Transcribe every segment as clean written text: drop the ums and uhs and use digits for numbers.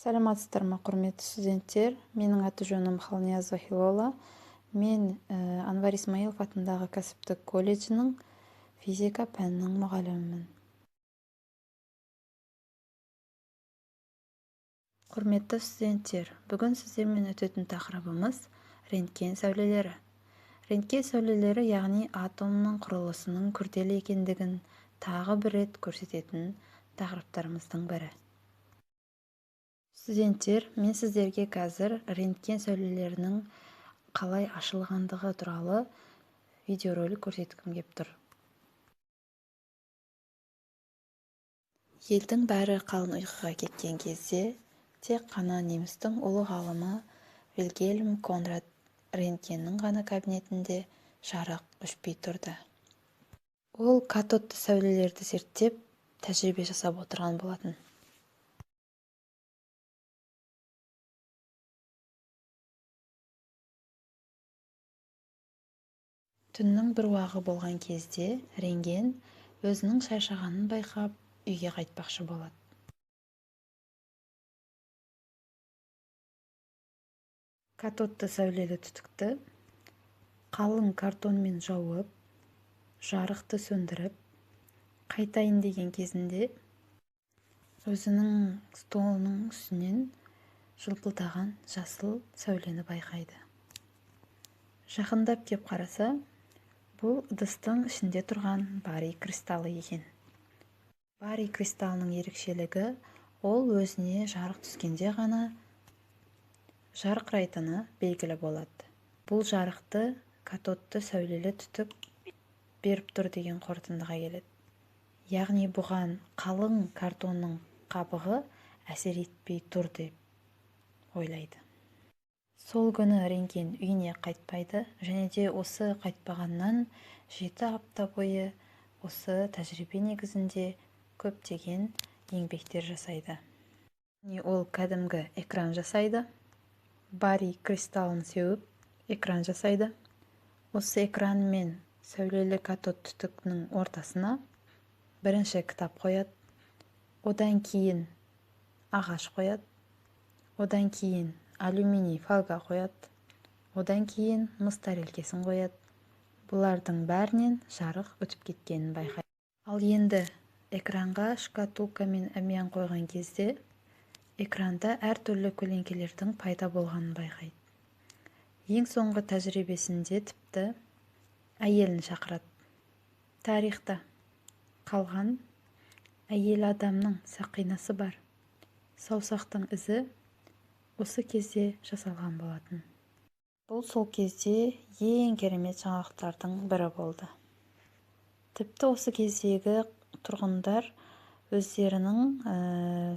Саламатсыздар ма, құрметті студенттер! Менің аты-жөнім Халниязова Хилола. Мен Анвар Исмаилов атындағы кәсіптік колледжінің физика пәнінің мұғалімімін. Құрметті студенттер, бүгін сіздермен өтетін тақырыбымыз рентген сәулелері. Рентген сәулелері, яғни атомның құрылысының күрделі екендігін тағы бір рет көрсететін тақырыптарымыздың бірі. Студенттер, мен сіздерге қазір рентген сәулелерінің қалай ашылғандығы туралы видеоролик көрсеткім кеп тұр. Елдің бәрі қалың ұйқыға кеткен кезде тек қана немістің ұлы ғалымы Вильгельм Конрад Рентгеннің ғана кабинетінде жарық өшпей тұрды. Ол катодты сәулелерді зерттеп, тәжірибе жасап отырған болатын. Түннің бір уағы болған кезде Рентген өзінің шаршағанын байқап, үйге қайтпақшы болады. Катодты сәулелі түтікті қалың картонмен жауып, жарықты сөндіріп, қайтайын деген кезінде өзінің столының үстінен жылпылдаған жасыл сәулені байқайды. Жақындап кеп қараса, бұл ыдыстың ішінде тұрған барий кристаллы екен. Барий кристаллының ерекшелігі, ол өзіне жарық түскенде ғана жарқырайтыны белгілі болады. Бұл жарықты катодты сәулелі түтік беріп тұр деген қорытындыға келеді. Яғни бұған қалың картонның қабығы әсер етпей тұр деп ойлайды. Сол күні Рентген үйіне қайтпайды және де осы қайтпағаннан 7 апта бойы осы тәжірибе негізінде көптеген еңбектер жасайды. Яғни ол кәдімгі экран жасайды. Барий кристаллын сеуіп, экран жасайды. Осы экран мен сәулелі катод түтікінің ортасына бірінші кітап қояды, одан кейін ағаш қояды, одан кейін алюминий фольга қояды, одан кейін мыс тарелкесін қояды. Бұлардың бәрінен жарық өтіп кеткенін байқайды. Ал енді экранға шкатулка мен әмиян қойған кезде экранда әртүрлі көлеңкелердің пайда болғанын байқайды. Ең соңғы тәжірибесінде тіпті әйелін шақырады. Тарихта қалған әйел адамның сақинасы бар саусақтың ізі осы кезде жасалған болатын. Бұл сол кезде ең керемет жаңалықтардың бірі болды. Тіпті осы кездегі тұрғындар өздерінің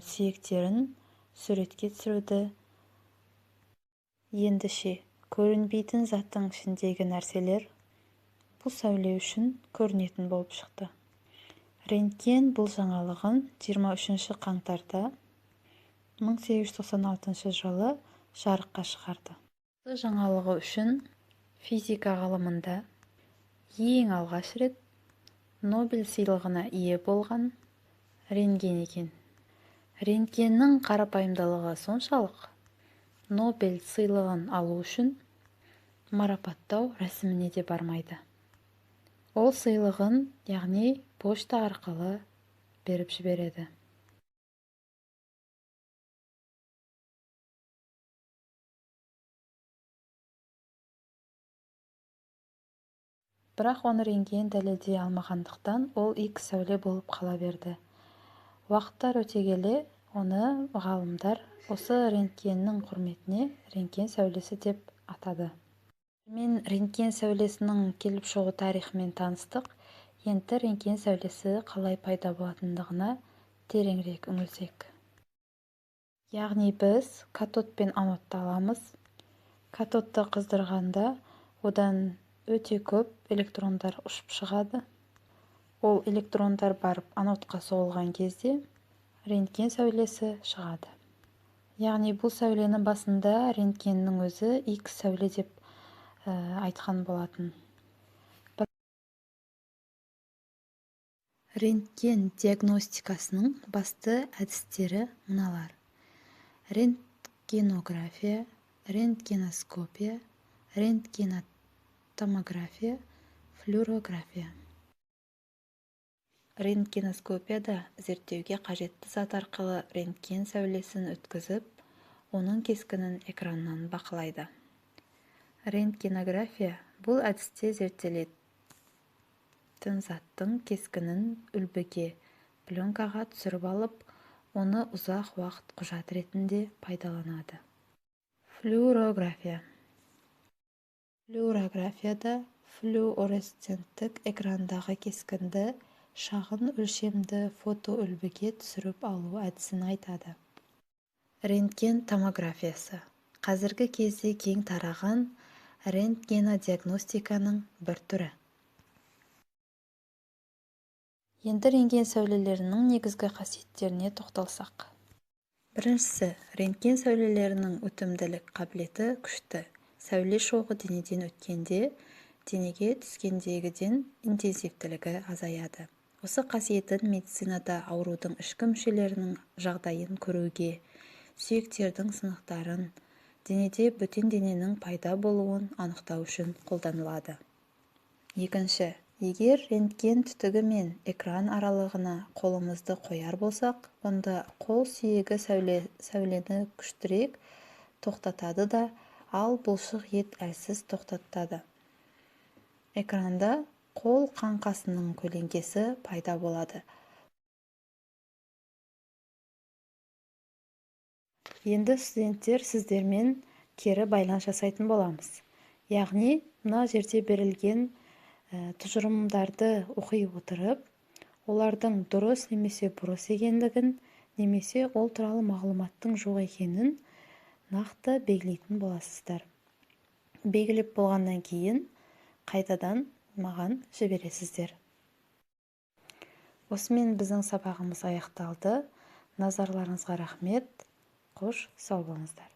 сүйектерін суретке түсіруді. Ендеше, көрінбейтін заттың ішіндегі нәрселер бұл сәуле үшін көрінетін болып шықты. Рентген бұл жаңалығын 23 қаңтарда 1896 жылы жарыққа шығарды. Осы жаңалығы үшін физика ғылымында ең алғаш рет Нобель сыйлығына ие болған Рентген екен. Рентгеннің қарапайымдылығы соншалық, Нобель сыйлығын алу үшін марапаттау рәсіміне де бармайды. Ол сыйлығын, яғни пошта арқылы беріп жібереді. Бірақ оны рентген дәлелдей алмағандықтан, ол X сәуле болып қала берді. Уақыттар өте келе оны ғалымдар осы рентгеннің құрметіне рентген сәулесі деп атады. Мен рентген сәулесінің келіп шығу тарихымен таныстық. Енді рентген сәулесі қалай пайда болатындығына тереңірек үңілсек. Яғни біз катод пен анодты аламыз. Катодты қыздырғанда одан өте көп электрондар ұшып шығады. Ол электрондар барып анодқа соғылған кезде рентген сәулесі шығады. Яғни бұл сәулені басында рентгеннің өзі X сәуле деп айтқан болатын. Рентген диагностикасының басты әдістері мыналар. Рентгенография, рентгеноскопия, рентгенотомография, флюорография. Рентгеноскопияда зерттеуге қажетті зат арқылы рентген сәулесін өткізіп, оның кескінін экраннан бақылайды. Рентгенография бұл әдісте зерттелетін заттың кескінін үлбіге, пленкаға түсіріп алып, оны ұзақ уақыт құжат ретінде пайдаланады. Флюорография. Флюорографияда флуоресценттік экрандағы кескінді шағын өлшемді фотоүлбіге түсіріп алу әдісін айтады. Рентген томографиясы қазіргі кезде кең тараған рентгенодиагностиканың бір түрі. Енді рентген сәулелерінің негізгі қасиеттеріне тоқталсақ. Біріншісі, рентген сәулелерінің өтімділік қабілеті күшті. Сәуле шоғы денеден өткенде, денеге түскендегіден интенсивтілігі азаяды. Осы қасиетін медицинада аурудың ішкі мүшелерінің жағдайын көруге, сүйектердің сынықтарын, денеде бөтен дененің пайда болуын анықтау үшін қолданылады. Екінші, егер рентген түтігі мен экран аралығына қолымызды қояр болсақ, онда қол сүйегі сәулені күштірек тоқтатады да, ал бұлшық ет әлсіз тоқтатады. Экранда қол қаңқасының көлеңкесі пайда болады. Енді студенттер сіздермен кері байланыс жасайтын боламыз. Яғни, мына жерде берілген тұжырымдарды оқи отырып, олардың дұрыс немесе бұрыс екендігін, немесе ол туралы мағлұматтың жоқ екенін нақты белгілейтін боласыздар. Белгілеп болғаннан кейін қайтадан маған жібересіздер. Осымен біздің сабағымыз аяқталды. Назарларыңызға рахмет. Қош, сау болыңыздар.